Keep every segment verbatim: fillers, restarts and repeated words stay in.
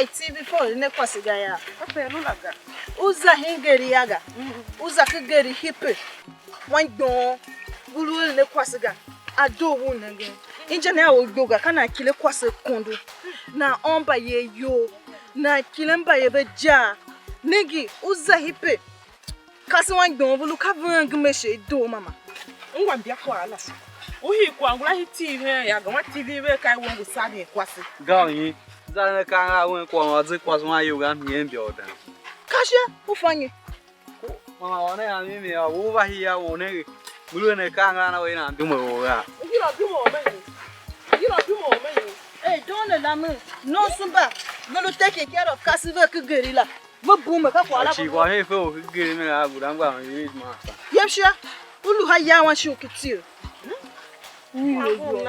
Iti before ne kwase ga ya. Kape lu la ga. U za hen geri ya ga. U za ken geri hipe. Wan gbon. Bulu ne kwase ga. A doo u nengen. Inja ne a u gbo ga, ka nan kile kwase kondo. Nan ôôn mbayev iyol. Nan kile mbayev ve ja. Nenge, u za hipe. Kasewan gbon vulu ka ven ngi me shi i doo mama. Ungwa mbia kwagh la. U hii kwagh ngula hii tiv hen ya, gema tiv i ve ka i we ngu saden kwase. Ga u nyi? Za ne ka nga wen kwagh ma ze kwase wan ior ga mhien mbia u dan. Ka shi u fa nyi? Mama wan ne a mimi a u va hii a u nenge. Mulu ne ka nga na we nan dum u ga. Ngira dum u me nyi? Ngira dum u me nyi? Hey, don't allow me. No sumba. Me lu taking care of kase ve ke geri la. Ve bum me ka kwagh la. Chi kwagh ne fe u ke geri me a guda ngwa me read ma fa. Yem sha. U lu ha ya wan shi u ke tiro. U ye yo.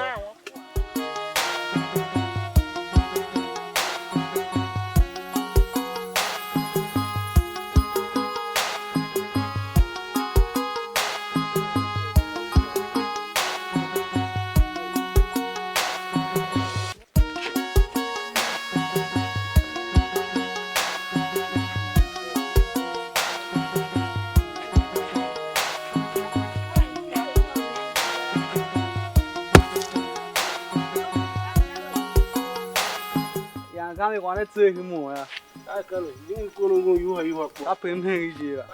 Yan ka mi kwagh ne tseegh mo ya. Ai, kane, jim kono ngun yuha yuha kpo. Kape m hen ije la.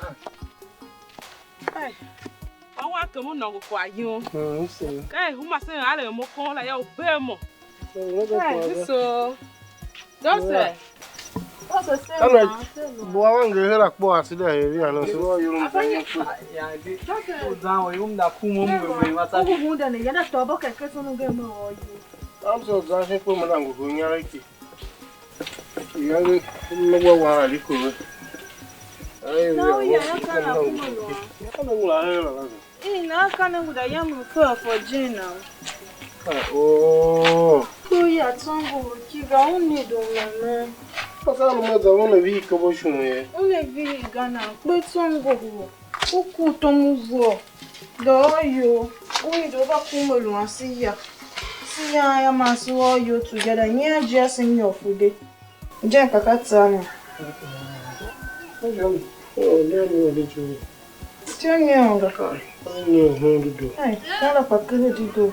Ai, wan kem u nôngo kwagh yum. Mm, m sugh. Ka u masen alen mo kon la ya u bee mo. Mm, m sugh. Ai, kwagh ga. So. Joseph. Joseph, se. Kane, ma, se ma. Bua wa ngee her akpo ase da heri a no so. Joseph. U zan u yum da kuma mu we wa sa. U hu hunda ne, yenda tôô bo keke sono ngee mo ôr iyol. Am so zan shin kpo mo na ngu hu nyar ki. Iyange, m ne wa wan a liko ve. Ai, na u ya ya ka na kuma lu a. Ya ka na ngula he la la. I na ka ne guda yam m fe for Jane na. Ah, oh. Ku ya tsô ngohol ki ga, u need u meme. Ka sa lu ma za una vihi ka bo shon ye. Una vihi ga na, kpe tsô ngohol. U ku tom u vough. Doo iyol, u hide u va kuma lu a se ya. Se ya ya man se ôr iyol together. Nyi a jia se nyôr fu de. Jen ka ka tsa ne. Jen, oh, jen, oh, jen. Jen, jen, oh, jen. Ai, ka la pa kere di do.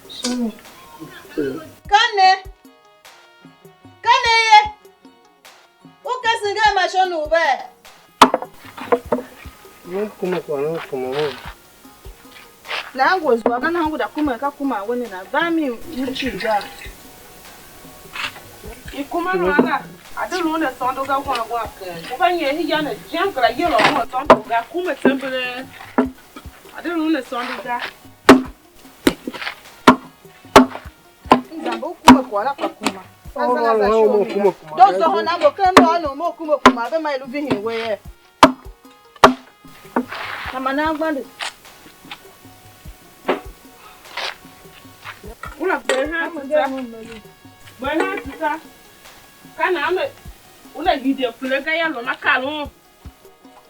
Sorry. Ka ne. Ka ne ye. U kese ngee ma shon u vee? Mo kuma kwagh ne u kuma mo. Nahan ngu a zua ga, nahan ngu da kuma, ka kuma a we ne na. Va mi u cii ga. I kuma nu ala, a de lu ne sôndo ga, wan wan keng. Ku va nyer hii ya ne jem kera yila u ne sôndo ga, kuma tsembelee. A de lu ne sôndo ga. Zamber u kuma kwagh la kpa kuma. Ônov a za ônov a show mo mi kuma la. Kuma. Do zohon a mo ken mo ônov mo kuma kuma, ve ma i lu vihin we ye. Ka man angbande. Una gbe han tuta. Gbe han tuta. Ka na me, una hide kule ga ya lo ma kalun.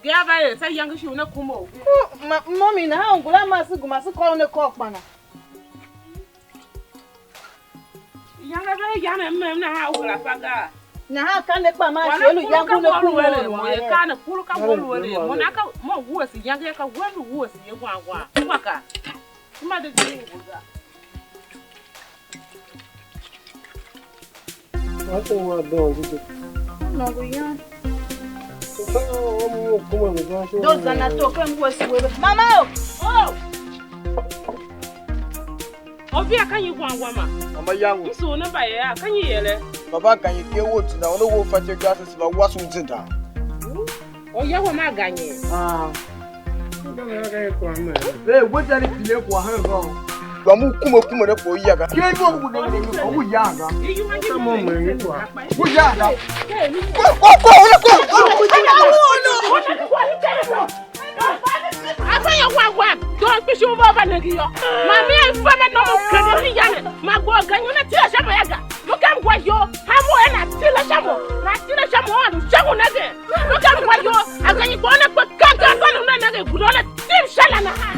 Ga va er sa yange shi una kuma u. Ku, ma, mami, nahan u ngula ma se guma se kôr una kôr kpana. Iyange ve yan a mem nahan u kera fa gaa? Nahan ka ne kpa man shi lu yange u ne ku mo lu ye. Ka ne kuru ka wo lu ere. Mo na ka mo wuese iyange ka we lu wuese ye gwan gwan. Kuma ka. Kuma de de u ga. Watu wa don dide. Nongo yan. Sasa wa mu kuma ne ga shi. Do zana to ken wuese we. Mama o. Oh! Ovia ka nyi wang wama? Mama yangu. Msu ne mba ya, ka nyi yele? Baba ganyi ke wo tsinda, ono wo fa che ga se va wasu zinda. O ya wama ganyi. Ah. Nda na ga kwa me. Eh, wo ja ni pile kwa han go. Wa mu kuma kuma ne ko ya ga. Ke mo ku ne ne ko ya ga. Ka mo me ni kwa. Ku ya ga. Ko ko ko ko. Afa yô, wang wang, doo kpishi u ve a va nenge yô. Man mea fa ma nom u kende mi yane, ma gwa u ganyi una tile sha mo yô ga. Lu ka m gwa iyol, hanmô er nan tile sha mo, nan tile sha mo, a lu sha u nengen. Lu ka m gwa iyol, a ganyi gwa una kpe kan kan kan una nenge guda una tim sha la nahan.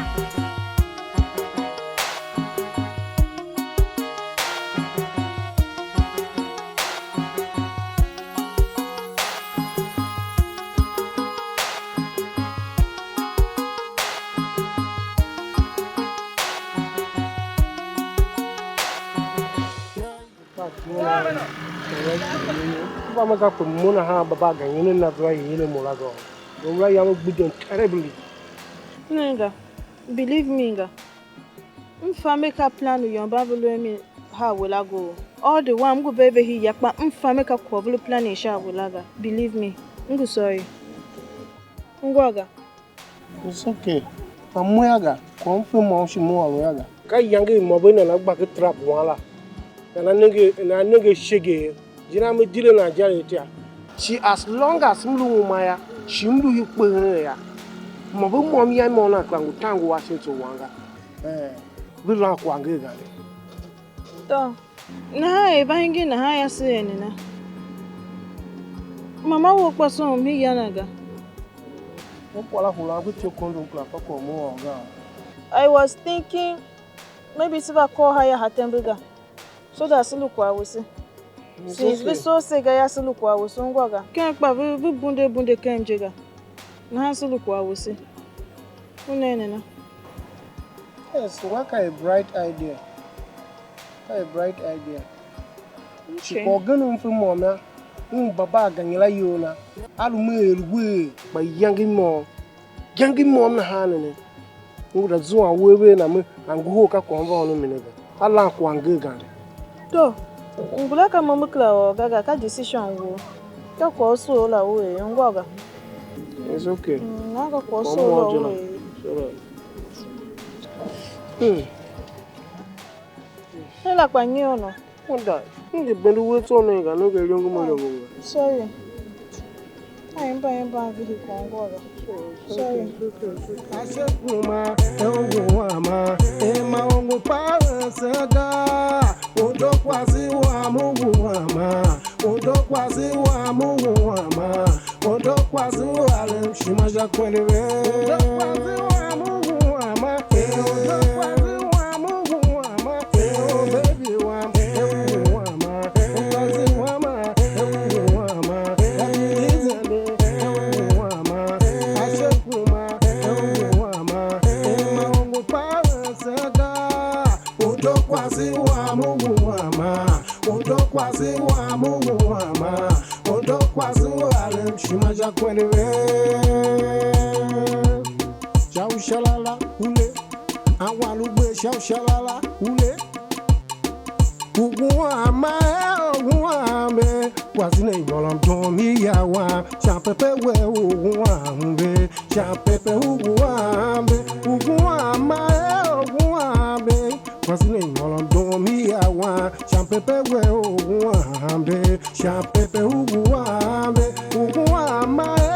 Mba me za pe mo nahan baba a ganyene na zua i ene mo la ga. Mo la yam gbidyen terribly. Nenga, believe me nga. M fa me ka plan u yô, mba ve lu a mi haa we la go. All the while m ngu ve ve hii ya, kpa m fa me ka kwagh ve lu planning sha a we la ga. Believe me, m ngu sorry. Ungwa ga. It's okay. Kpa mo ya ga, kwagh m fe môm shi mo ôr u ya ga. Ka iyange i mo ve nana gba ken trap wan la. Nana nenge, nana nenge shege. Jina me dire nan je a itya. Shi as long as m lu uma yô, shi m lu i kpeghen yô, mo ve môm yam môm nan kera ngu tan ngu a shin tso wan ga. Eh, ve lan kwagh nger gande. Tô, nahan er va hingir nahan yô, se er nena? Mama wou kpa sôn mi ya na ga. Mo kwagh la hulan ve ityough kondon kera fa kwagh mo ôr ga. I was thinking maybe se va kôr ha ya ha tembe ga. So that se lu kwagh wese. Since ve soo se ga yô, se lu kwagh wese ungwa ga. Ken kpa ve, ve bunde bunde ken je ga. Nahan se lu kwagh wese. U ne nena? Yes, ngwa ka a bright idea. Ka a bright idea. Shi kwagh ugen u m fe môm yô, un baba a ganyela iyol na. A lu me er uwegh kpa iyange i môm. Iyange i môm nahan ne ne. Ngu da zuan uwegh vea na me, a ngohol ka kwagh u m va ôngo mi ne ga. A lan kwagh nger gande. To, ngula ka mo me kera ôr ga ga, ka decision wou. Ka kwagh u soo la u er yô, ngwa ga. It's okay. Mm, na ka kwagh u soo la u er. Hmm. Hela kpa nyi ono? Wanda, m ngi bende uwe tsô ne ga, nenge ilongo mo ilongo ga. Sorry. Ai mba, mba vihi kwagh ngôgh ga. Sorry. Ashe kuma, e ungu ama, e ma ungu pa se ga. Udo kwase wam ungu ama, udo kwase wam ungu ama. Odo kwase u alen shima sha kwende ve. Odo kwase u am u wama. Eh, odo kwase u am u wama. Eh, oh, baby wam, eh, u wama. Odo kwase wama, eh, u wama. Eh, izende, eh, u wama. Ashe kuma, eh, u wama. Eh, ma ungu pa se ga. Odo kwase u am u wama. Odo kwase u am u wama. Odo kwase u alen shima sha kwende ve. Sha u shalala ule, a wan u gbe sha u shalala ule. Uguan ma e uguan me, kwase ne yôngo mdomi ya wan, sha pepe we uguan ve, sha pepe uguan ve, uguan ma e uguan me. Kwase ne ngôron doo mi a wan, sha mpepe we u wambe, sha mpepe u wambe, u wama e,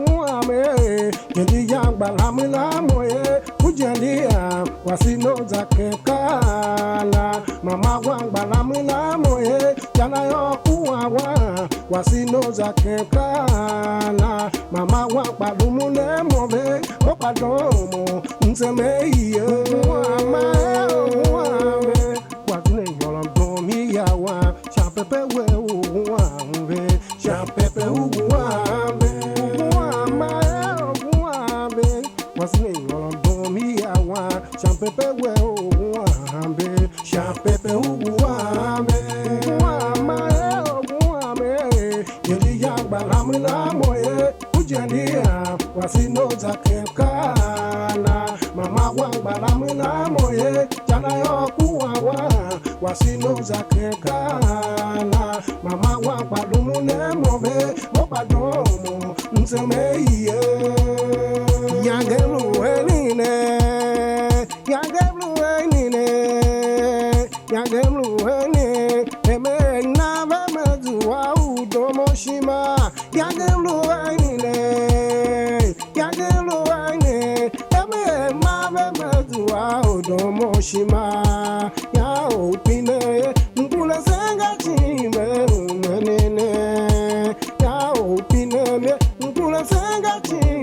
u wame e, jendi yam gba lamu lamu e, u jendi yam, kwase no za ken kana, mama wam gba lamu lamu e, yana yô, u wa wan, kwase no za ken kana, mama wam kpa lumun a mo ve, o kpa doon mo, msem a iye. Wama e, wame, kwase ne yôron doon mi ya wan, sha pepe we u wam ve, sha pepe u wam ve. Wama e, wame, kwase ne yôron doon mi ya wan, sha pepe we u wam ve, sha pepe u wam ve. U wama e, u wame, jendi yam gba lamu lamu e, u jendi yam, kwase no za ken kana, mama wam gba lamu lamu e, jana yô, ku wa wan, kwase no za ken kana, mama wam kpa lumun a mo ve, mo kpa doon mo, msem a iye. Yange lu eren ne, yange lu eren ne, yange lu eren ne, e me na ve me zua u domo shima, yange lu eren ne, yange lu eren ne, e me ma ve me zua u domo shima, ya u pine, ngula senga chimbe u menene, ya u pine me, ngula senga chimbe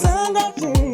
Standard